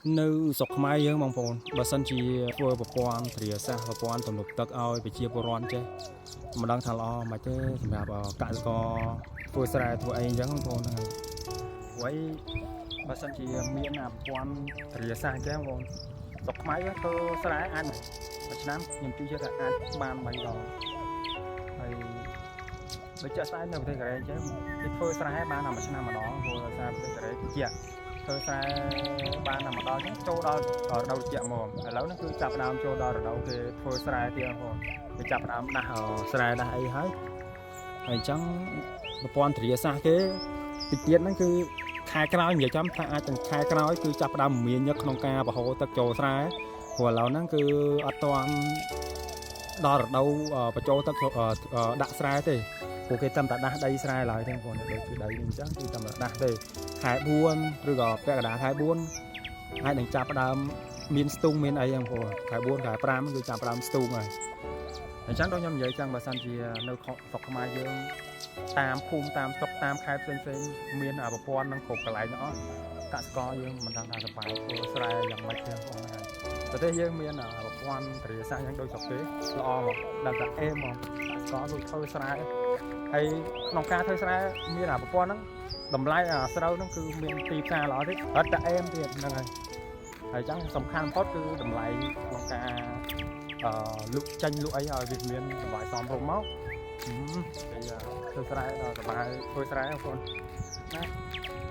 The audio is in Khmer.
នៅស្រុកខ្មែរយើងបងប្អូនបើសិនជាធ្វើប្រព័ន្ធធារាសាស្ត្រប្រព័ន្ធទំនប់ទឹកឲ្យប្រជាពលរដ្ឋចេះមិនដឹងថាល្អមិនទេសម្រាប់កសិករធ្វើស្រែធ្វើអីអញ្ចឹងបងប្អូនហ្នឹងហើយព្រោះអីបើសិនជាមានអាប្រព័ន្ធធារាសាស្ត្រអញ្ចឹងបងប្អូនស្រុកខ្មែរយើងធ្វើស្រែអាចមួយឆ្នាំខ្ញុំជឿជាក់ថាអាចបាន3ដងហើយបើជាក់ស្ដែងនៅប្រទេសកូរ៉េអញ្ចឹងគេធ្វើស្រែបានតែមួយឆ្នាំម្ដងព្រោះដោយសារប្រទេសកូរ៉េត្រជាក់ធ្វើស្រែបានតែម្ដងអញ្ចឹងចូលដល់រដូវត្រជាក់ហ្មងឥឡូវហ្នឹងគឺចាប់ផ្ដើមចូលដល់រដូវគេធ្វើស្រែទៀតបងប្អូនគេចាប់ផ្ដើមដាស់ស្រែដាស់អីហើយហើយអញ្ចឹងប្រព័ន្ធធារាសាស្ត្រគេតិចទៀតហ្នឹងគឺខែក្រោយនិយាយចំថាអាចទាំងខែក្រោយគឺចាប់ផ្ដើមមានញឹកក្នុងការបង្ហូរទឹកចូលស្រែព្រោះឥឡូវហ្នឹងគឺអត់ទាន់ដល់រដូវបញ្ចូលទឹកដាក់ស្រែទេពួកគេតាមតែដាស់ដីស្រែឡើយទេបងប្អូនដូចជាដីនេះអញ្ចឹងគឺតាមតែដាស់ទេខែ4ឬក៏ពាក់កណ្ដាលខែ4អាចនឹងចាប់ផ្ដើមមានស្ទូងមានអីហ្នឹងបងប្អូនខែ4ខែ5គឺចាប់ផ្ដើមស្ទូងហើយអញ្ចឹងដូចខ្ញុំនិយាយចឹងបើសិនជានៅស្រុកខ្មែរយើងតាមភូមិតាមស្រុកតាមខេត្តផ្សេងផ្សេងមានអាប្រព័ន្ធនឹងគ្រប់កន្លែងទាំងអស់កសិករយើងមិនដឹងថាសប្បាយធ្វើស្រែយ៉ាងម៉េចទេបងប្អូនហ្នឹងហើយប្រទេសយើងមានប្រព័ន្ធធារាសាស្ត្រយ៉ាងដូចស្រុកគេល្អមកដឹងតែអេមកកសិករដូចធ្វើស្រែហើយក្នុងការធ្វើស្រែមានអាប្រព័ន្ធហ្នឹងតម្លៃអាស្រូវហ្នឹងគឺមានទីផ្សារល្អទៀតអត់តែអេមទៀតហ្នឹងហើយហើយអញ្ចឹងសំខាន់បំផុតគឺតម្លៃក្នុងការអឺលក់ចេញលក់អីឲ្យវាមានតម្លៃសមរម្យមកហើយធ្វើស្រែសប្បាយធ្វើស្រែបងប្អូនណា។